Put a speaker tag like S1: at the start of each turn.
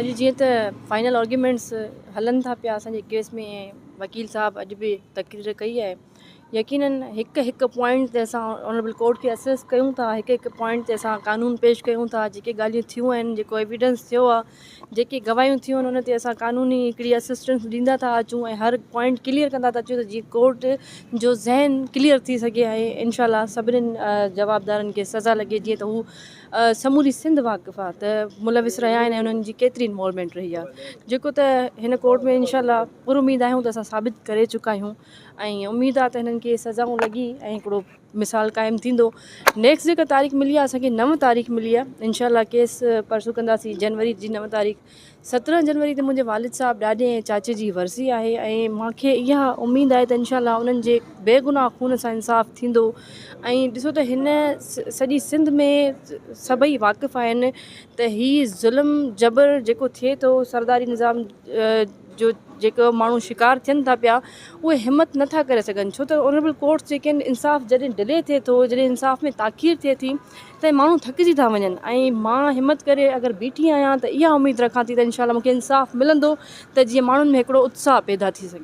S1: اڄ جيئن ته فائنل آرگيومينٽس هلن ٿا پيا اسان جي ڪيس ۾ ۽ وڪيل صاحب اڄ به تقرير ڪئي آهي يقينن هڪ هڪ پوائنٽ تي اسان آنريبل ڪورٽ کي اسيس ڪيون ٿا هڪ هڪ پوائنٽ تي اسان قانون پيش ڪيون ٿا جيڪي ڳالهيون ٿيون آهن جيڪو ايويڊنس ٿيو آهي جيڪي گواهيون ٿيون آهن ان تي اسان قانوني هڪڙي اسسٽنس ڏيندا ٿا اچون ۽ هر پوائنٽ ڪليئر ڪندا ٿا اچون ته جيئن ڪورٽ جو ذهن ڪليئر ٿي سگهي ۽ انشاء الله سڀني جوابدارن کي سزا لڳي جيئن ته هو سموري سنڌ واقف آهي ته ملوث رهيا آهن ۽ انهن جي ڪيتري انوالومينٽ رهي آهي جيڪو ته هن ڪورٽ ۾ انشاء الله پر اميد آهيون ته اسان ثابت ڪري چڪا آهيون ۽ اميد آ ته هنن کي سزائون لڳي ۽ هڪڙو مثال قائم ٿيندو نيڪسٽ جيڪا تاريخ ملي آ اسان کي نو تاريخ ملي آ انشاء الله ڪيس پرسو ڪنداسين جنوري جي نو تاريخ 17 جنوري تي منهنجي والد صاحب ڏاڏي ۽ چاچي جي ورسي آهي ۽ مانکي اها اميد آهي ته انشاء الله انهن جي بيگناهه خون سان انصاف ٿيندو ۽ ڏسو ته هن سڄي سنڌ ۾ سڀئي واقف آهن ته هي ظلم جبر جيڪو ٿئي ٿو سرداري نظام جو جيڪو ماڻهو شڪار ٿين ٿا پيا اهي همت نٿا ڪري سگهن ڇو ته آنريبل ڪورٽس جيڪي آهن انصاف جڏهن ڊلي ٿئي ٿو جڏهن انصاف ۾ تاخير ٿئي ٿي ته ماڻهو ٿڪجي ٿا وڃن ۽ مان همت ڪري اگر بيٺي آهيان ته اها اميد رکان ٿي ته انشاء الله مونکي انصاف ملندو ته جيئن ماڻهن ۾ هڪڙو اتساهه پيدا ٿي سگهي.